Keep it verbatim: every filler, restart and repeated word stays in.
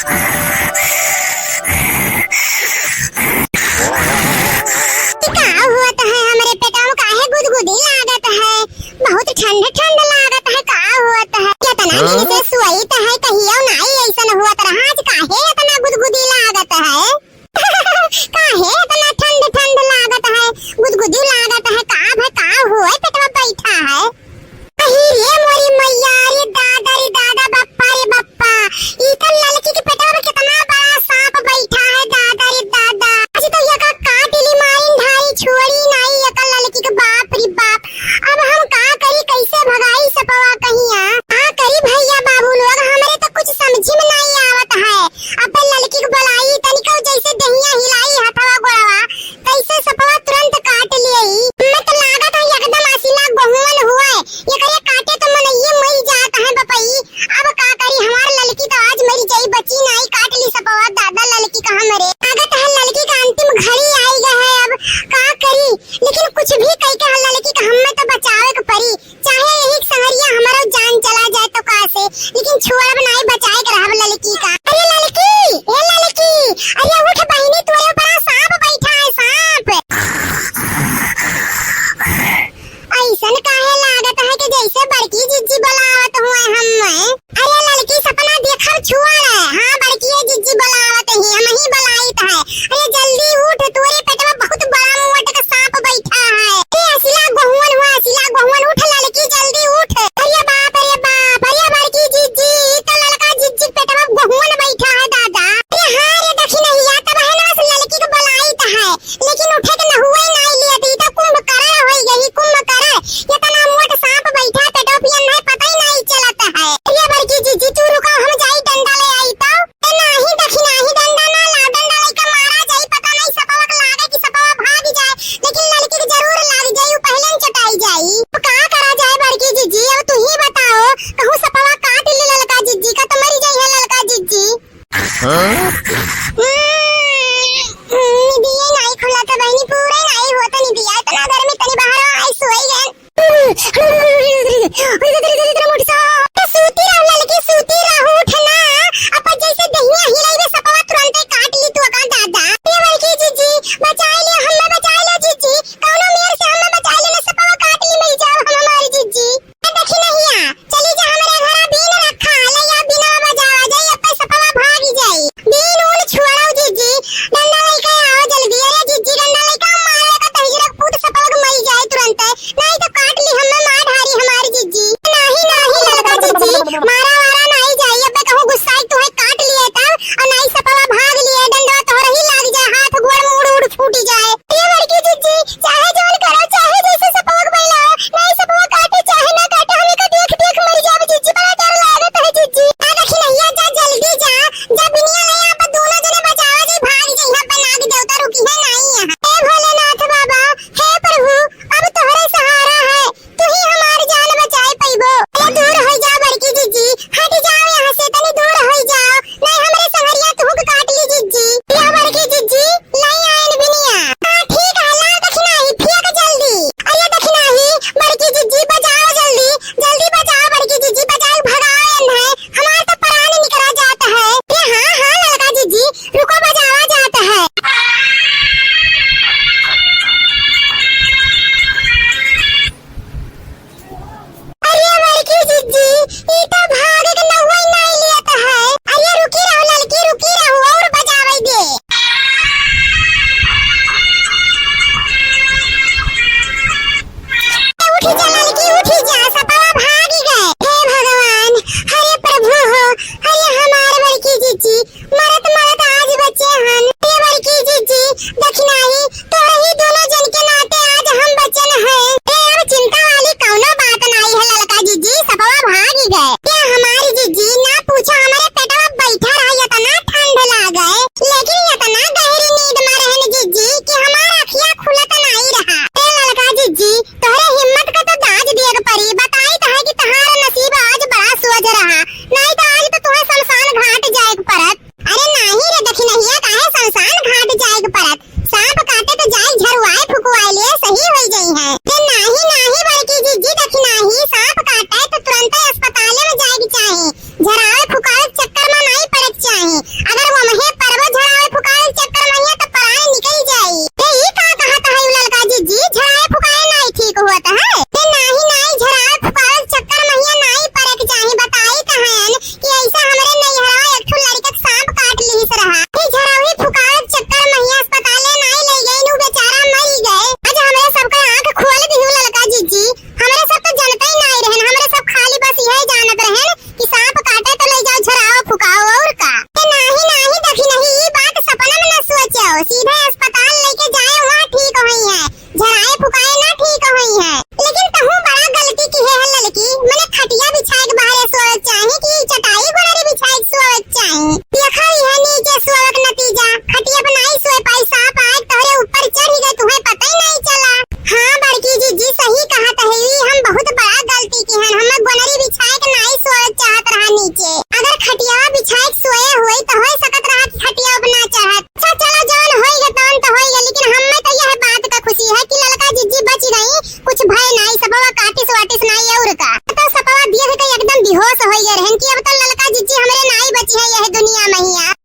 का होत है हमरे पेटवा में, काहे गुदगुदी लागत है? बहुत ठंड ठंड लागत है, का होत है? केतना दिन से सोइत है, कहियो नाई ऐसन होत रहा, आज काहे इतना गुदगुदी लागत है? काहे इतना ठंड ठंड लागत है, गुदगुदी लागत है, का भा का होए पेटवा बैठा है? अही रे मोरी मैया, रे दादा, रे दादा, बप्पा, रे बप्पा, ई त ललकी के पेटवा में केतना बड़ा सांप बैठा है, दादा रे दादा। आज तो यका काट ली मारिन धारी छोड़ी नाई यका ललकी के, बाप रे बाप। अब हम का करी, कैसे भगाई सपवा कहिया? का करी भैया बाबू लोग, हमरे तो कुछ समझी में नाई आवत है। अब ललकी के बोलाई तनिको जैसे दहिया हिलाई हथवा गोड़वा, तैसे सपवा तुरंत काट लेई। हमें तो लागत है एकदम असिला गोहुअन हुए, एकरे काटे तो मनइये मर जात है बपई। अब का करी, हमार ललकी तो आज मर जाई, बची नाई, काट ली सपवा दादा ललकी का हमरे। लागत है ललकी का अंतिम घड़ी आई गए है, अब का करी, लेकिन कुछ भी कई के ललकी का हमें तो बचावे के परी। चाहे यही संगरिया हमारो जान चला जाए तो का से, लेकिन छोड़ब नाई, बचाए के रहब ललकी का। अरे ललकी, ए ललकी, अरे उठ बहिनी, तोरे ऊपर सांप बैठा है, सांप। ऐसन काहे लागत है कि जैसे बड़की जिज्जी बोलावत हुए हमें? अरे ललकी, सपना देखब छोड़। हाँ बड़की, ये जिज्जी बोलावत ही, हम ही बोलाइत है। अरे जल्दी उठ, तोरे पेट में बहुत बड़ा मोट का सांप बैठा है। ए असिला गोहुअन हुआ, असिला गोहुअन, उठ ललकी, जल्दी उठ। अरे बाप, अरे बाप, अरे बड़की जिज्जी, ई तो ललका जिज्जी के पेट में गोहुअन बैठा है दादा। अरे हाँ रे दखिनहिया, तब है ना बस ललकी के बोलाइत है, लेकिन उठे के नहुए नाई लियत, ई तो कुंभकर्ण होई गई, कुंभकर्ण। इतना मोट सांप बैठा है, पेटो पियन है, पता ही नाई चलत है। अरे बड़की जिज्जी, तू रुका, हम जाई डंडा ले आई तो। ए नाही दखिनही, डंडा ना ला, डंडा लइका मारा जाई, पता नहीं सपवा के लागे कि सपवा भाग जाए, लेकिन ललकी के जरूर लाग जाई, उ पहले न चटाई जाई। अब का करा जाए बड़की जिज्जी, अब तू ही बताओ, कहूँ सपवा काट ले ललका जिज्जी का तो मरी जाई है ललका जिज्जी। हाँ? हम्म, निदिये नाई खुलत बहिनी, पूरे नाई होत निदिया, इतना गर्मी, तनी बाहर आई सोई गए। सूती रहो ललकी, सूती रहो, उठ ना। अब जैसे दहिया हिलाइबे, सपवा तुरंते काट ली तू का दादा। ए बड़की जिज्जी, बचाई ले, हमें बचाई ले जिज्जी। कौनो मेर से हमें बचाई ले, सपवा काट ली, मर जाओ हम हमारी जिज्जी। ए दखिनहिया, चली जा हमरे घरा बीन रखा, ले या बीनवा बजावा जाई, अब सपवा भागी जाई। बीन उन छुआओ जिज्जी, डंडा लेके आओ जल्दी। अरे जिज्जी, डंडा लेके आओ, मारे का तहिजरा पूत सपवा के मरी जाए तुरंते। नाई तो काट ली हमें मार ढारी हमारी जिज्जी। नाही, नाही ललका जिज्जी, मारा वारा नाही जाई, अबे कहूँ गुस्साई तुहे काट लिए तब, और नाही सपवा भाग लिए, डंडवा तोहर ही लाग जाए, हाथ गोड़ मूड़ उड़ फूटी जाए। ये बड़की जिज्जी, चाहे जौन करो, चाहे जैसे सपवा के बैलाओ, नाही सपवा काटे, चाहे ना काटे, हमें का देख देख मर जाब जिज्जी, बड़ा डर लागत है जिज्जी। आ दखिनहिया, जा जल्दी जा, जा बिनिया ले आप दोनों जने बचावा जी, भाग जी, यहाँ पे नाग देवता रुकी है नाही यहाँ। ए भोलेनाथ बाबा, हे प्रभु, अब तोहरे सहारा है, तू ही हमार जान बचाए पइबो। अरे दूर होइ जा बड़की जिज्जी, हट जाओ यहाँ से, तनी दूर होइ जाओ, नहीं हमरे संगरिया तुहक काट ली जिज्जी। या बड़की जिज्जी, लाई आयन बिनिया। हाँ ठीक है, ला दखिनही, फेंक जल्दी। अरे दखिनही, बड़की जिज्जी बजाओ जल्दी, जल्दी बजाओ बड़की जिज्जी, बजाओ भगाओ एन्हे, हमार तो प्राण निकरा जात है। अरे हाँ हाँ ललका जिज्जी, रुको बजावा जात है। अरे बड़की जिज्जी, ई तो भागे के नौवा ही नाई लेत है। अरे रुकी रहो ललकी, रुकी रहो, और बजावे दे। उठी जा ललकी, उठी जा, सपवा भागी गए। हे भगवान, हरे प्रभु हो, हरे हमार बड़की जिज्जी, मरत मरत आज बचे हन। हे बड़की जिज्जी, दखिनही, तोहरे ही दोनों जन के नाते आज हम बचन हैं। ए, अब चिंता वाली कौनो बात नाई है ललका जिज्जी, सपवा भागी गए। ए हमारी जिज्जी, ना पूछा, हमरे पेटवा बैठा रहा, इतना ठंड लागे, लेकिन इतना गहरी नींद में रहन जिज्जी कि हमार अखिया खुलत नाई रहा। ए ललका जिज्जी, तोहरे हिम्मत का तो दाज दिए के परी, बताई तो है कि तहार नसीब आज बड़ा सोज रहा, नाई तो आज तो तुहे शमशान घाट जाए के परत। अरे देखा ही है नीचे सोवक नतीजा, खटिया पर नाई सोए पाई, सांप आए तोहरे ऊपर चढ़ गए, तुहे पता ही नाई चला। हाँ बड़की जिज्जी सही कहत है, ई हम बहुत बड़ा गलती किहन, हम गोनरी बिछाए के नाई सोए चाहत रहा नीचे। अगर खटिया बिछाए के सोए होई तो हो सकत रहा कि खटिया पर ना चढ़त। अच्छा चलो जौन होई गए तौन तो होई गए, लेकिन हमें तो यह बात का खुशी है कि ललका जिज्जी बच गई, कुछ भय नाई, सपवा काटिस वाटिस नाई और का। तो सपवा देख के एकदम बेहोश होई गए रहन कि अब तो ललका जिज्जी हमरे नाई बची है यह दुनिया में हिया।